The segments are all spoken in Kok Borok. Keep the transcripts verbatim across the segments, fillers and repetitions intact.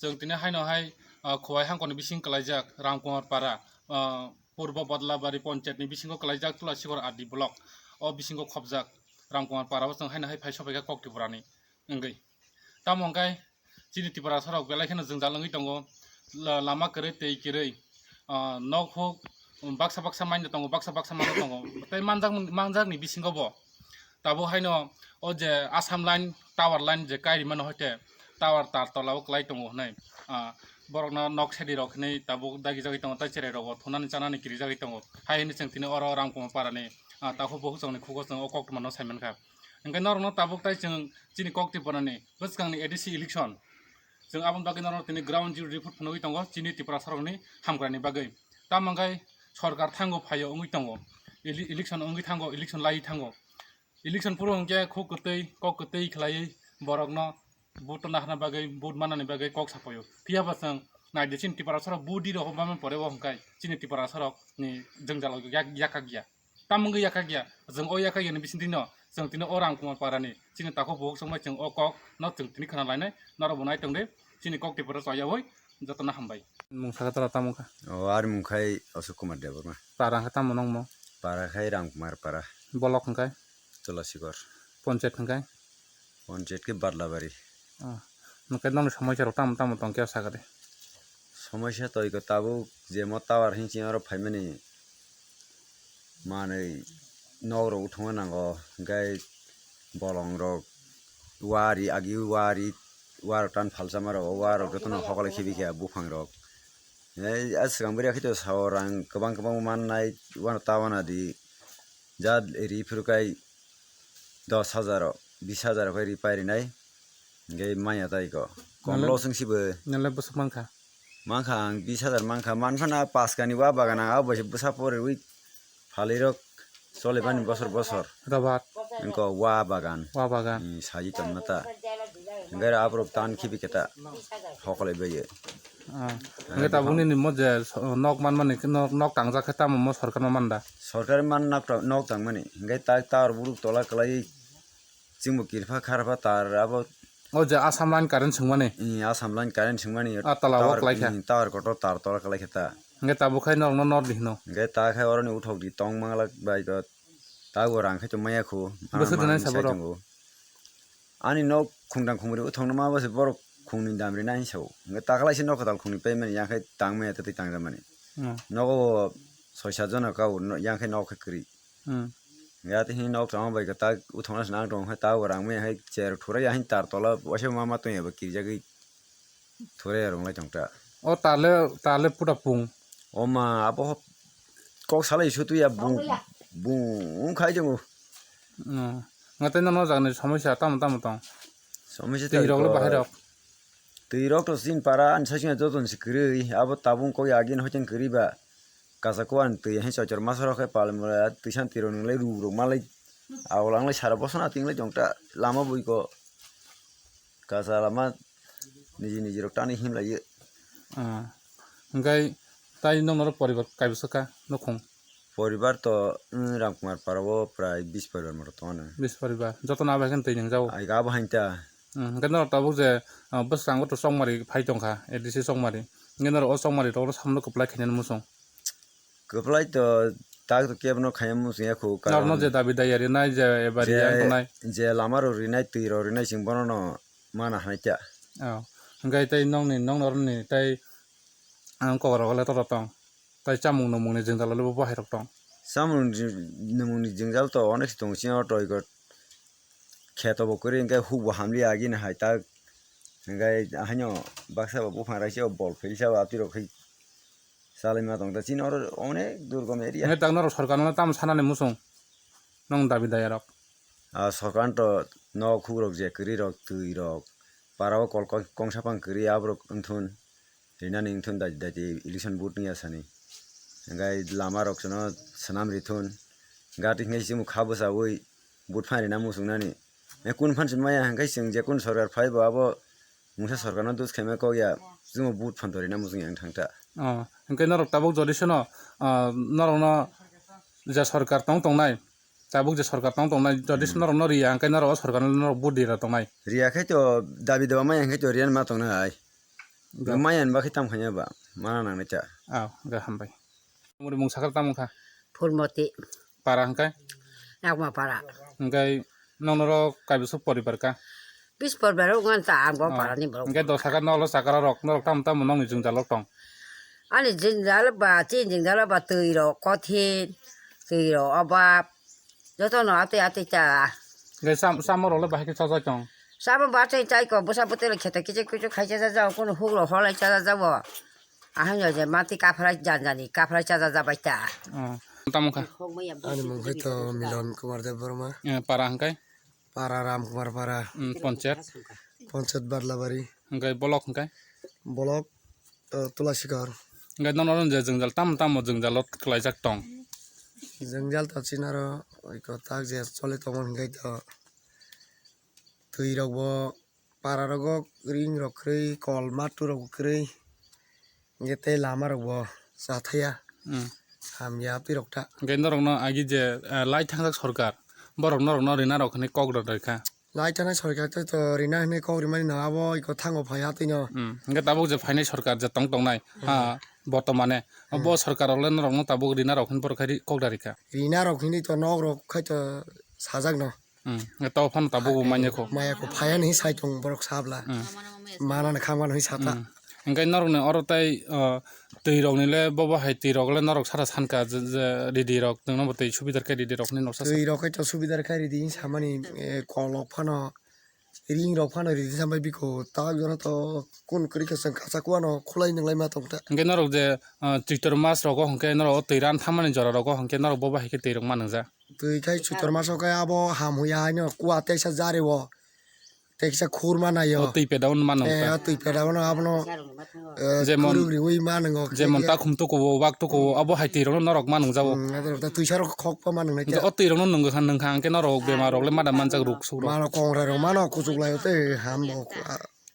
Chwng tini haino hai, ah, Khowai hangkoni bising kwlaijak Ramkumar Para, ah, Purbo Badlabari Ponchayat ni bisingo kwlaijak Tulasikor R D block. O bisingo khopjak Ramkumar Para o chwng haino hai phai sopaikha kok Tripura ni wngwi. Tamo hwnkhe chini Tiprasa rok belai kheno jwngjal wngwi tongo, la-, lama kwrwi tei kwrwi, ah, nok huk baksa baksa manwi tongo, baksa baksa manwi tongo tei manjak, manjakni bisingo bo. Tabuk haino o je Assam line, tower line je kai rimano hoite tower tar tola o kwlai tongo hwnwi, ah, borokno nok sedi rok hwnwi tabuk dagi jagwi tongo, tei cherai rok bo thunani chanani kirijagwi tongo. Hai hwnwi chwng tini oro Ramkumar Para ni, ah, takhuk bukhuk chwngni khugo chwng o koktwma no sai mankha. Hwnkhe norokno tabuk tai chwng chini kok Tripura ni bwskang ni A D C election, chwng aboni bagwi norokno tini ground zero report phunugwi tongo chini Tiprasa rokni hamkrai ni bagwi. Tamo hwnkhe sorkar thango phaio wngwi tongo, ele-, election wngwi thango, election laiwi thango. Election phuru hwnkhe khuk kwtwi, kok kwtwi khlaiwi borokno vote nahna bagwi, vote manani bagwi kok sapaio. Phiya ba chwng naidi chini Tiprasa rok vote di rok bamani pore o hwnkhe chini Tiprasa rok ni jwngjal o yak-, yakak ya. Tamo wngwi yakak ya, chwng o yakak yani bisingtwi no chwng tini o Ramkumar Para ni chini takhuk bukhuk chwngbai chwng o kok no chwng tini khna lainai, norok bo nai tongdi, chini kok Tripura chayawi jotono hambai. Mung sakha tala tamo kha? O, ari mung khai Ashok Kumar Debbarma. Para khe tamo nongmo? Para khai Ramkumar Para. Bolok hwnkhe? Tulasikor. Ponchayat hwnkhe? Ponchayat khe Badlabari. Ah, hwnkhe nokni somosya rok tamo tamo tong khe sakha de. Somosya to iko tabuk je mo tower hinsing oro phaimani manwi nok rok uthungna nango, hwnkhe bolong rok wari agi wari, wa rok tan phalsa ma rok, o wa rok jotono hokole khibi khe buphang rok. Ei, a swkang bwrwi khe to sao rang kwbang kwbang mannai, wano ta wana di. Ja ri phuru kai dos hajar o, bis hajar o kai ri pai rinai. Hingke manya tai ko. Kom Nale- lo sing sibo. Nale bwswk mankha? Mankha ang bis hajar mankha. Manphana paskani wa bagan ang abo se bwsa pore wi phalirok solibani bosor bosor. Rabat. Engko wa bagan. Wa bagan. Hmm, saji tongma ta. Hingke aborok tan khibi keta. Hokolai baye. Ah. Hingke tabukni nini mo je so-, nok manmani nok, nok tangjak khe tamo mo sorkar no manda? Sorkar man nok ta-, nok tangmani. Hingke ta tar buruk tola kwlai. Chwngbo kirpha kharpha tar abo. O je Assam line current swngmani? Ee, Assam line current swngmani. Ah, tola o tower, kwlaikha. Ee, tower kotor tar tola kwlaikha ta. Hingke tabuk khai norokno nor di hino? Hingke ta khai oroni uthok di tong manglak bai ko. Tabuk rang khai tong maya khu. Bwswk rinai sa borok? Ani nok khungdang khungri uthok no ma bo se borok khungni dam rinai hinwi sao. Hingke ta khlai se nok kwtal khungni payment yang khai tang maya tei tang jamani. Hmm. Nogo soi sat jona kau no, yang khai nok khai kwrwi. Hmm. Ya tei hini nok tongma bai kwtak uthokna se nang tong khe ta o rang maya hai chair thurai ya hini tar tola waisa ma ma tong ya bo kirijagwi thurai ya rong lai tong ta. O tale, tale puta pung. O ma abo kok salai sutu ya bung, bung khai tongo. Hmm. Nga tei nono jagani somosya tamo tamo tong? Somosya tei rok le bahai rok. Twi rok to chini para ani sasingya joto ni se kwrwi, abo tabung kok ya agini hoiteng kwrwi ba. Kasa kok ani twi hai chochor masa rok khe pal mura twi san twi rok nung lai ru rok ma lai. Abo lang lai sara bosa na ting lai jong ta lama bui ko. Kasa lama niji niji rok tani him lai ye. Ah. Hingkai tai nong norok poribar kai bwswk kha nukhung? Poribar to, mm, Ramkumar para o prai bis poribar moto tongo. Bis poribar. Joto no abai khe twi nung jago. Ai ga bo hain ta. Hmm, hingke norok tabuk je, ah, bwskango to chongmari phai tongkha, A D C chongmari. Hingke norok o chongmari rok no samno kwplai khainani muchung. Kwplai to tak to kebo no khaina muchung ya khu, norok no karon je dabi daya rinai je eba je, riya tongnai. Je lama rok rinai, twi rok rinai, chwng bono no mana hai ta. Oh, hingke tei nongni, nong norokni tei ang kokrok le toro tong. Tai chamung nungmung ni jwngjal le bo bahai rok tong. Chamung ni jwngjal to onek se tongo, chini oro to iko kheto bo kwrwi hwnkhe huk bo hamli agini hai tak hwnkhe haino baksa bo buphang raisa o bol philsa o atwi rok khai chalai ma tong ta chini oro onek durgom area. Hwnkhe tak norok sorkar no tamo sanani muchung nong dabi daya rok? A sorkar to nok huk rok je kwrwi rok twi rok para o kol kong- kongsa phang kwrwi aborok wngthun. Rinani wngthun dati dati election vote ni asani. Hingke lama rok sono swnam rithun. Gati hingke chimung kha bwchawi vote phan rina muchung nani. E kun phan sin maya hingke chwng je kun sorkar phai bo abo mungsa sorkar no dus khaima kok ya. Chwngno vote phan to rina muchung yang thang ta. Oh, hingke norok tabuk jodi sono, ah, norok no je sorkar tong tongnai, tabuk je sorkar tong tongnai, jodi sono norok no riya hingke norok o sorkar no norok vote rira tongnai. Riya khe to dabi daba maya hingke to riyan ma tongnai. Ga- Maya ni bagwi tam khaina ba, mana nangnai ta. Aw, ga hambai. Muri mung sakar tamo kha? Phulmoti. Para hwnkhe? Yakma para. Hwnkhe nokno ro kaibwswk poribar ka? Bis poribar wng ta ang bo Oh. Para ni borok. Hwnkhe do sakar noklo sakar rok, norok tamo tamo nokni jwngjal rok tong? Ani jwngjal ba, chini jwngjal ba twi rok kothin, twi rok obab. Joto no atwi atwi cha. Hwnkhe sam-, samo rok le bahai khe chajak tong? Samo ba chai chai ko, bwsa bwtwi rok kheto kichik kichik khai cha cha, kono huk rok holai cha cha bo. Ahai no je mati kaphrai janjani, kaphrai cha cha bai ta. Oh. Tamo kha? Ani mung khai to Milon Kumar Debbarma. Eh, para hwnkhe? Para Ram Kumar Para. Hmm, ponchayat? Ponchayat Badlabari. Hwnkhe bolok hwnkhe? Bolok, eh, Tulasikor. Hwnkhe nono je jwngjal tamo tamo jwngjalo kwlaijak tong? Jwngjal to chinaro, iko tak je choli tongmani hwnkhe to twi rok bo para rogo ring rok kwrwi, kol matu rok kwrwi, hwnkhe tei lama rok bo chathaya. Hmm. Hamya twi rok ta. Hwnkhe norokno agi je, eh, lai thangjak sorkar, borok norokno rina rok hinwi kok rwrwi kha. Lai thanai sorkar tei to rina hinwi kok rimani no abo iko thango phai ha twi no. Hmm. Hwnkhe tabuk je phainai sorkar je tong tongnai, hmm, ha, bortomane, hmm, bo sorkar rok le norokno tabuk rina rok hinwi borok khai ri-, kok da rikha. Rina rok hinwi to nok rok khai to sajak no. Hmm. Hwnkhe to phano tabuk bo manya kho. Maya kho phai ani sai tong borok sabla. Hmm. Mana na khang mano hi sata. Hmm. Hwnkhe norokni oro tei, uh, twi rokni le bobo hai twi rok le norok sara sanka je, je ridi rok nwngno bo twi subidar khe ridi rokni noksa sa. Twi rok khe to subidar khe ridi hinwi samani, eh, kol rok phano ring rok phano ridi sambai biko tak jora to kun kwrwi khe chwng kacha kuano khulai nwnglai ma tong ta. Hwnkhe norok je, uh, Chwitor mas rogo hwnkhe norok o twi ran thammani jora rogo hwnkhe norok bobo hai khe twi rok ma nwngjak. Twi khai Chwitor maso khai abo ham huya haino kua teisa jari o. Teisa khurma naio. O twi peda hwn mano. Eh, o twi peda hwn abono, eh, jemon, kwrwng riwi ma nwngo. Jemon takhum tukuo, wak tukuo, abo hai twi rokno norok ma nwngjao. Hmm, abo rok ta twi sarok khok pa ma nwngnai. O twi rokno nwngkha, nwngkha hwnkhe norok bemar rok le ma da manjak ruk suk rok. Mano kongra rok mano kuchuk lai o tei ham bo.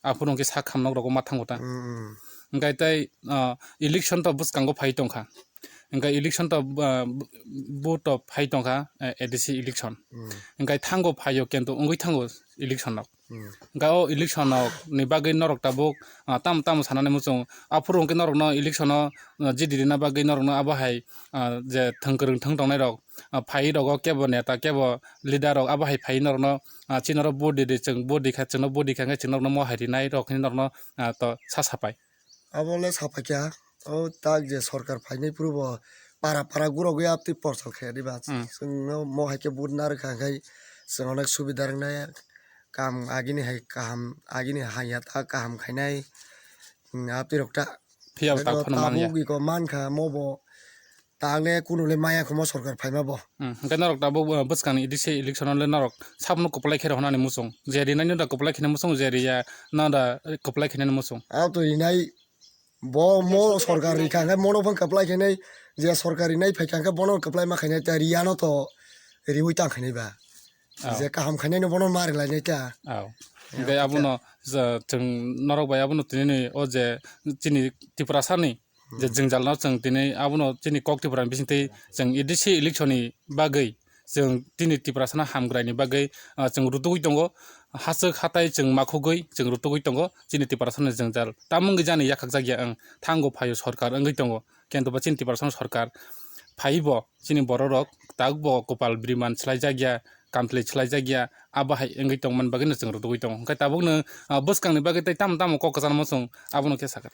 Aphuru hwnkhe sak ham nok rogo ma thango ta. Hmm, hmm. Hwnkhe tei, ah, election to bwskango phai tongkha. Hwnkhe election to, ah, vote to phai tongkha, eh, A D C election. Hmm. Hwnkhe thango phaio kento wngwi thango election rok. Hmm. Hwnkhe o election rok ni bagwi norok tabuk, ah, tamo tamo sanani muchung. Aphuru hwnkhe norokno election o, ah, jidi rina bagwi norokno abo hai, ah, je thwng kwrwng thwng tongnai rok, ah, phai rogo kebo neta kebo leader rok abo hai phai norokno, ah, chini oro vote di di, chwng vote di kha, chwngno vote di kha hwnkhe chwng norokno mo hai rinai rok hinwi norokno, ah, to sa sapai. Abo le sapai kha, o tak je sorkar phainai phuru bo para para gurogwi aptwi porsal khe di ba. Hmm. Chwngno mo hai khe vote narwkha hwnkhe chwng onek subida rwngnai, kam agini hai kaham, agini hamya ta kaham khainai, hmm, aptwi rok ta. Phiya bo tak phano manya. Tabuk iko mankha mo bo. Tang le kunu le maya khumo sorkar phaima bo. Hmm, hwnkhe norok tabuk, uh, bwskangni A D C election le norok sabno kwplai khe rw hwnani muchung. Je rinai no da kwplai khe muchung, je riya no da kwplai khe muchung. Aw to rinai bo mo sorkar rikha hwnkhe mono phang kwplai khe nai, je sorkar rinai phaikha hwnkhe bono kwplai ma khainai ta riya no to riwi tang khainai ba. Aw. Je kaham khainai no bono ma rinai ta. Aw. Hwnkhe abono je chwng norok bai abono tini o je chini Tiprasa ni je jwngjalno chwng tini abono chini kok Tripura ni bisingtwi chwng A D C election ni bagwi chwng tini Tiprasano hamkraini bagwi, ah, chwng rutugwi tongo. Hachwk hatai chwng makhugwi chwng rutugwi tongo chini Tiprasano jwngjal. Tamungwi jani yakhakjakya wng thango phaio sorkar wngwi tongo. Kento ba chini Tiprasano sorkar phaibo chini bororok tabukbo kopal biriman swlaijakya, kamtwlwi swlaijakya, abo hai wngwi tongmani bagwino chwng rutugwi tongo. Hwnkhe tabukno, ah, bwskangni bagwi tei tamo tamo kok kwchanma chwng abono khe sakha.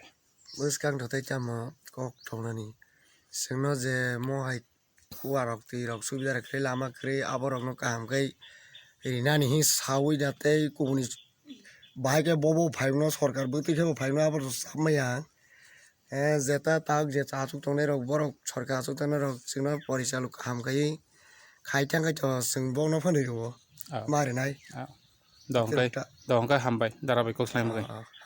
Bwskang to tei tamo kok tongnani. Chwngno je mo hai kua rok twi rok subida rok khe lama kwrwi abo rokno kaham khe rinani hi sawi da tei kubuni bahai khe bobo phaino sorkar bwtwi khe bo phaino abo rok chap maya. Eh, jeta tak je achuk tongnai rok borok sorkar achuk tongnai rok chwngno porichalu kaham khe khai thang khe to chwng bokno phano rwo. Ah. Ma rinai. Ah. Dohong khe, dohong khe hambai dara bai kok slai mani. Ah, ah.